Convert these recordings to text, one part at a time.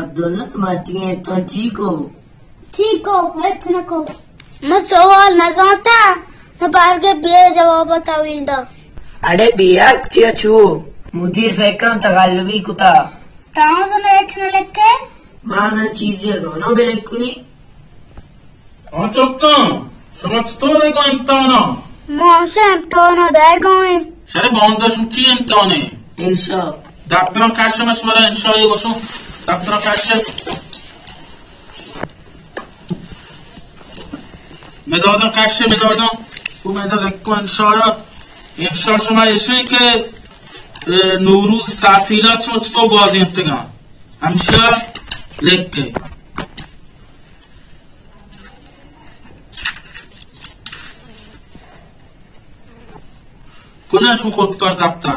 عبداللہ، تو مرچی امتحان چی کو؟ چی کو؟ ہچ نہ کو۔ من سوال نہ زانتا، نہ بارگے بے جواب تاویل دا۔ اڑے بیاگ چیا چو؟ مدیر فکرم تغلبی کتا۔ تاں زن ہچ نہ لکھے؟ ما زن چیزی زانو بلکھ کنی۔ آ چکاں، شما چطور ئے گوں امتحاناں؟ ما ہمشہ امتحاناں دئیگا ایں۔ شرے باندا شما چی امتحانے؟ انشاء۔ دفتراں کش مشورہ انشاء اے گوشوں۔ دفتراں کش۔ مداداں کش، مداداں۔ او مداد لکھو انشاء۔ انشاء شما ایشیں کہ، اے، نوروز تعطیلات شما چطور گوازینتگاں؟ ہمشہ لکھے۔ کجا شو خودکار دفتر؟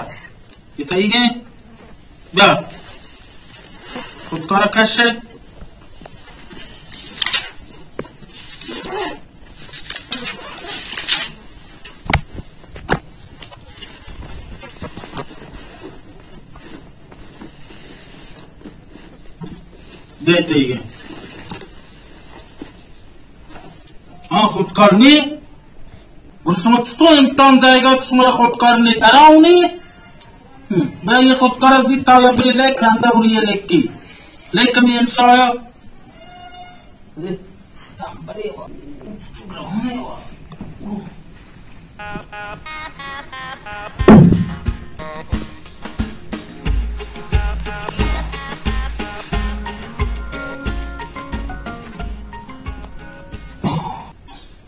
یہ تئیگیں؟ بیا۔ خودکار کش۔ دے تئیگیں۔ ہاں، خودکار نی۔ گڑا شما چطور امتحان دئیگا کہ شما را خودکار نی؟ ترا اوں نی؟ ہم، بیا یہ خودکار زیت تا یا بری لیک، رندا بری یہ لیک کی۔ لیک کمی انشاء۔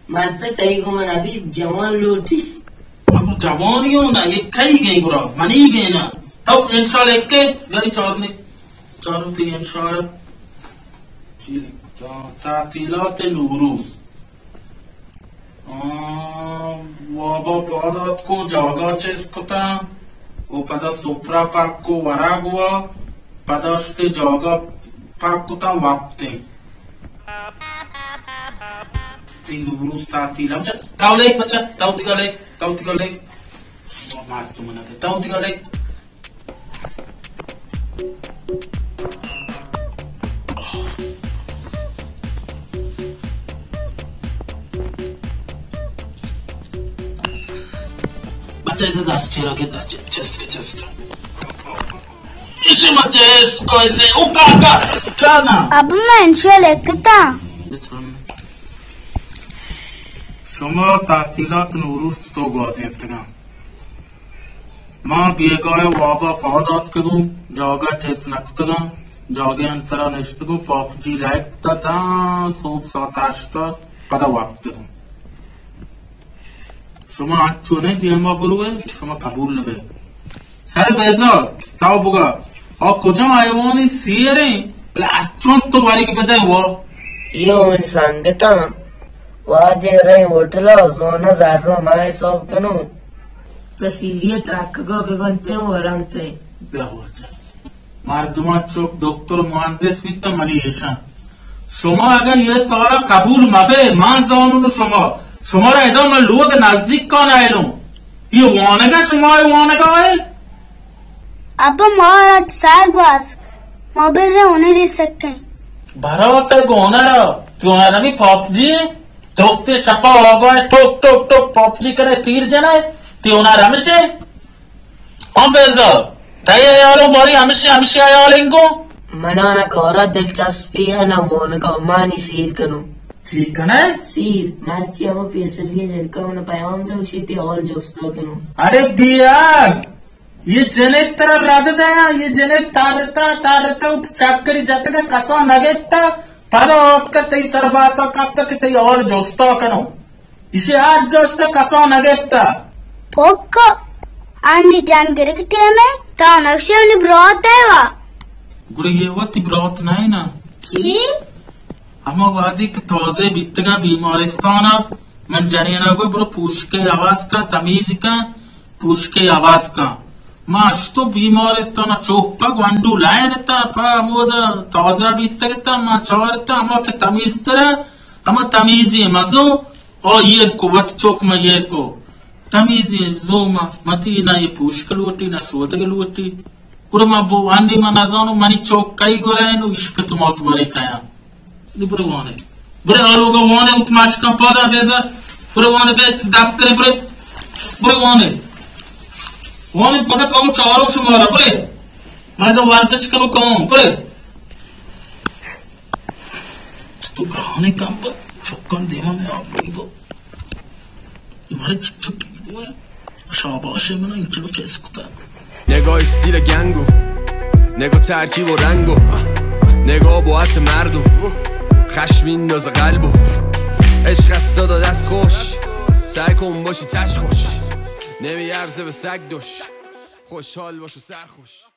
من پہ تئی گوما نبی جوان لوٹی۔ من جوانی ہوں نا، یہ کئی گئے گرا، منی گئے نا۔ تو انشاءاللہ ایک کے، یعنی چار نے، چاروں تے انشاءاللہ۔ چی لکھتا؟ تعطیلات نوروز۔ آ، وابا پاد آتکو جاگہ چست کتاں و پدا سپرا پاک کو ورگ و پدا شتے جاگہ پاک کتاں وپتیں۔ تین روز تعطیل ہم چا، تاو لیک بچا، تاو دیگا لیک، تاو دیگا لیک۔ مار تو منا دے، تاو دیگا لیک۔ بچہ، ادھر دست چیرا کے، دست چست کے، چست۔ اسے مت چست کو، اسے، او کاکا، کیا نا؟ اب میں انشاءاللہ کتا۔ شما تعطیلات نوروز تو گوازینتگاں؟ ما بیگاہ ء واب ء پاد آتکگوں، جاگہ چست نہ کتگاں، جاگہ آنی سرا نشتگوں، پاپ جی لائک کتا داں صبح ساعت ہشت ء پدا وپتگوں۔ شما انچو نہ دیما بروئے، شما قبول نہ بئے۔ سر بیزار، تاو بگا، آ کجا حیوانی سیریں، بلے ہرچون تو باریگ بدئے وا۔ یہ من سنگتاں، واجہ رئے ہوٹلا، زونا زر رو ما حساب کنوں۔ تسیلی ترکگا ببنتے و ورنتے۔ بیا واجہ۔ مردمان چک دکتر مہندس بیتہ منی ایشاں۔ شما اگاں یہ سارا قبول مبے، من زانوں شما، شما را ادا من لوگ نزدیک کان ایلوں۔ یہ وانگا شما وانگا ہے؟ ابا ما را سار گواز، ما بر رہے انہیں ری سکیں۔ برا تے گونا را، تو آدمی پاپ جی، دوستے شپا آگا ہے، ٹوک ٹوک ٹوک پاپ جی کرے تیر جنا ہے، تی اونا رمشے۔ ہاں بیزار، تئی حیالوں باری ہمشی، ہمشی حیال انگو؟ منا نہ کارا دلچسپی ہے، نہ وانگا، مانی سیر کنوں۔ چی کنئے؟ سیر، مرچی ہما پیسریگیں جنکا منا پیام دے، گوشی تی حال جستا کنوں۔ اڑے بیاگ، یہ جنک ترا رد دیا، یہ جنک تارتا، تارتا اٹھ چکری جتگا کسا نگتا، پدا آتکا تئی سر باتا کپتا کہ تئی حال جستا کنوں۔ ایشی ہر جست کسا نگپتا۔ پوکو، آنی جان گرگ ٹیمے، تا نقشے منی برات ہے وا۔ گڑا یہ وتی برات نہ ہے نا؟ چی؟ ہما وادی کہ تازہ بیتگا بیمارستانا، من جنینا گو برو پوشکے آواز کا، تمیز کا، پوشکے آواز کا۔ ما اشتو بیمارستانا چوپا گونڈو لائن تا، پا ہمودا تازہ بیتگتا، ما چارتا، ہما کہ تمیز ترا، ہما تمیزی مزو، آ ایر کو، وت چک ما ایر کو۔ تمیزی زوما متی، نہ یہ پوشک لوٹی، نہ شودگ لوٹی۔ گڑا ما بو واندی، ما نزانو منی چوک کئی گورا انو، عشق تو موت برے کیا. نی برے وانے. برے آلوگا وانے، ات ماشکاں پادا بیزا. برے وانے بے دفتر برے. برے وانے. وانے پدا کم چارو شمارا برے. ما دا ورزش کنو کم برے. تو گرانی کم با، چکان دیما میں آب بریدو. بارے چچو پیدو. شاباش من انچو چیز کتا. نگاه استیل گنگو، نگاه ترکیب و رنگو، نگاه با عطر مردم، خشم میندازه قلبو. عشق از تو دست خوش، سعی کن باشی تش خوش، نمیارزه به سگ دوش، خوشحال باش و سرخوش.